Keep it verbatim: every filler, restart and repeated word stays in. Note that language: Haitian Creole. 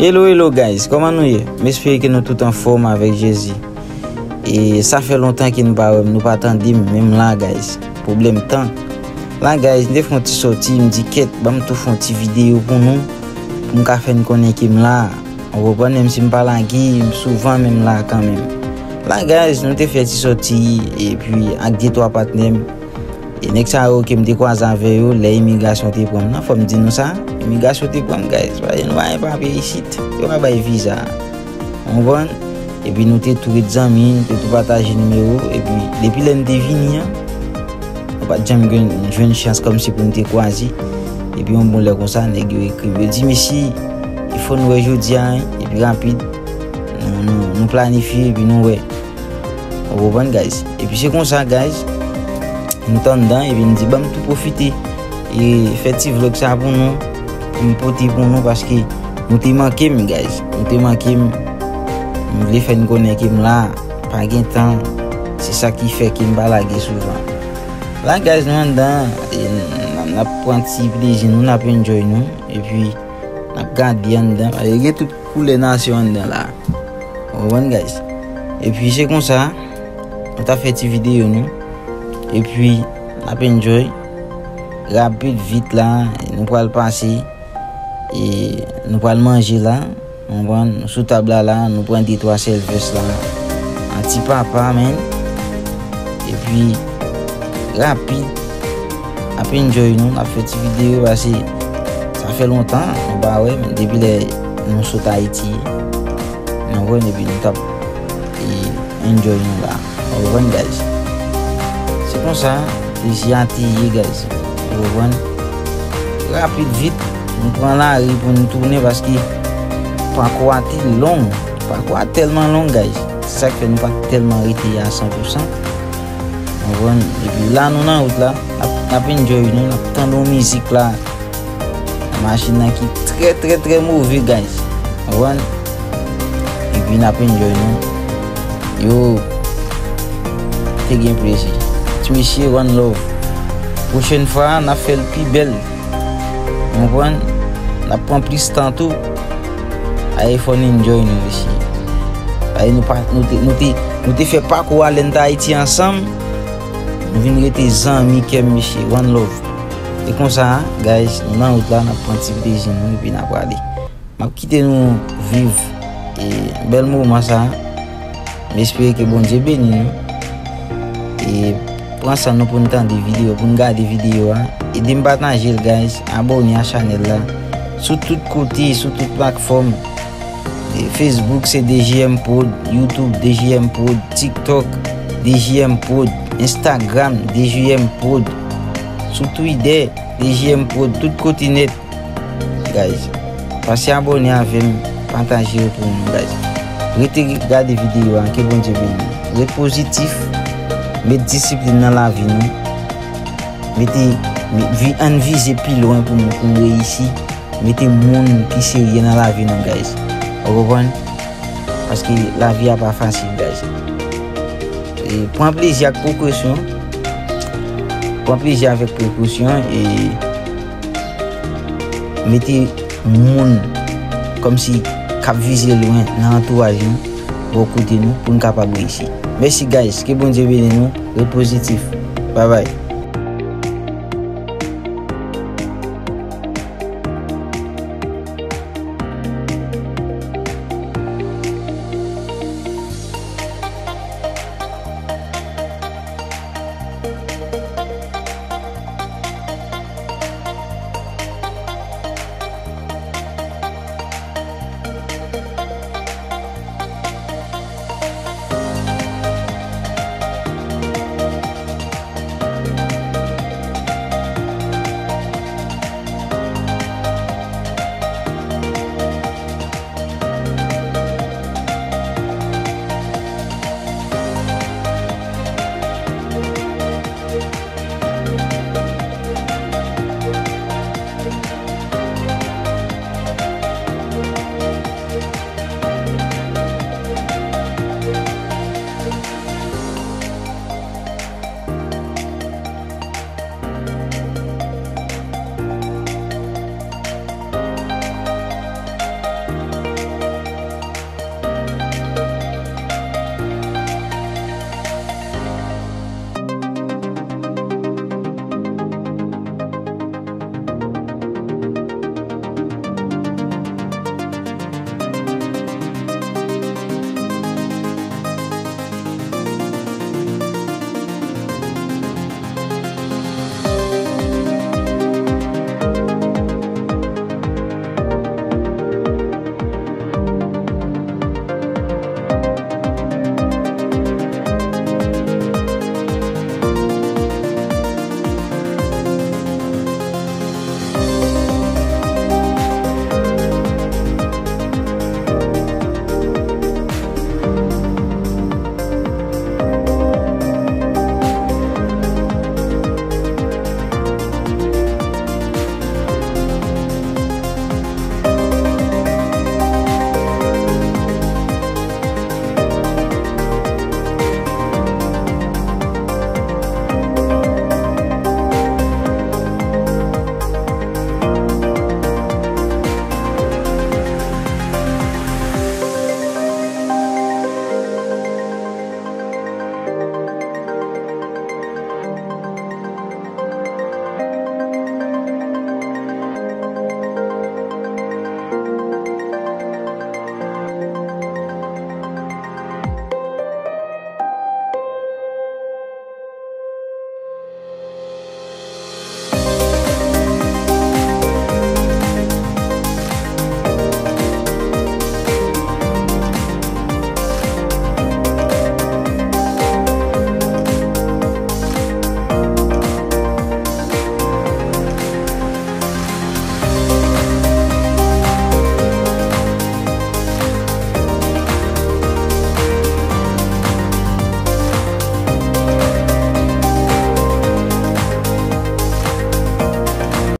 Hello, hello guys, kòman nou ye? M espere ke nou tout anfòm avèk Jezi. E sa fè lontan ke nou pa wè m, nou pa tande m, men m la guys. Pwoblèm tan. La guys, m te fè yon ti sòti, m di kèt, ban m tou fè yon ti videyo pou nou, pou m ka fè n konnen ke m la. Ou konprann, menm si m pa lage souvan, men m la kanmenm. La guys, nou te fè ti sòti, epi ak de twa patnè m. E nèg sa yo ke m te kwaze avè yo lè imigrasyon te pran m nan, fò m di nou sa, imigrasyon te pran m, guys. Paske nou pa gen papye isit, yo pa bay viza. Ou konprann? Epi nou te tou ret zanmi, nou te tou pataje nimewo, epi depi lè n te vini an, nou pa t janm jwenn, jwenn chans kòmsi pou n te kwaze. Epi yon bon lè konsa, nèg yo ekri m, yo di, "Mesye, fò n wè jodi a, wi." Epi rapid, nou, nou, nou planifye, epi nou wè. Ou konprann, guys? Epi se konsa, guys, nou t anndan, epi m di, "Ban m tou pwofite e fè ti vlòg sa pou nou, pou m pote pou nou, paske nou te manke m, guys. Nou te manke m. M vle fè n konnen ke m la, pa gen tan. Se sa ki fè ke m pa lage souvan." La, guys, nou anndan, e n, n, n ap pran ti plezi nou, n ap enjoy nou, epi n ap gade anndan. Gen tout koulè nasyon anndan la. Ou konprann, guys? Epi se konsa, nou ta fè ti videyo nou. Epi, n ap enjoy. Rapid, vit la, nou pral pase. E nou pral manje la. Ou konprann? Nou sou tab la la, nou pran de twa sèlvès la. An ti papa, men. Epi, rapid, ap enjoy nou, n ap fè ti videyo, paske sa fè lontan, nou pa wè, men depi lè nou sot Ayiti, nou wè, epi nou t ap, e, enjoy nou la. Ou konprann, guys? Se konsa, plezi a te ye, guys. Ou konprann? Rapid, vit, nou pran lari pou nou tounen, paske pakou a te long. Pakou a tèlman long, guys. Se sa k fè nou pa tèlman rete a san pou san. Ou konprann? Epi la, nou nan wout la, n ap, n ap enjoy nou, n ap tande yon mizik la. Machin nan ki trè, trè, trè move, guys. Ou konprann? Epi n ap enjoy nou. Yo, te gen plezi. Ti mesye, one love. Pwochèn fwa, n ap fè l pi bèl. Ou konprann? N ap pran plis tan tou. Aye, fò n enjoy nou, mesye. Aye, nou pa, nou te, nou te, nou te fè pakou a lè n t Ayiti ansanm. Nou vin rete zanmi kè m, mesye. One love. E konsa, guys, nou nan wout la, n ap pran ti plezi nou, epi n ap prale. M ap kite nou viv, e, bèl moman sa. M espere ke Bondye beni nou. E pran san nou pou n tande videyo, pou n gade videyo a. Ede m pataje l, guys. Abòne a chanèl la. Sou tout kote, sou tout platfòm. E Facebook se D J M Prod, YouTube D J M Prod, TikTok D J M Prod, Instagram D J M Prod, sou Twitter D J M Prod, tout kote nèt, guys. Pase abòne avè m, pataje yo pou nou, guys. Rete gade videyo a, ke Bondye beni nou. Ret pozitif, met disiplin nan lavi nou. Mete, met, vi, ann vize pi lwen pou nou, pou nou reyisi. Mete moun ki serye nan lavi nou, guys. Ou konprann? Paske lavi a pa fasil, guys. E pran plezi ak prekosyon. Pran plezi avèk prekosyon e mete moun kòmsi k ap vize lwen nan antouraj nou, bò kote nou, pou n kapab reyisi. Mèsi, guys. Ke Bondye beni nou. Ret pozitif. Babay.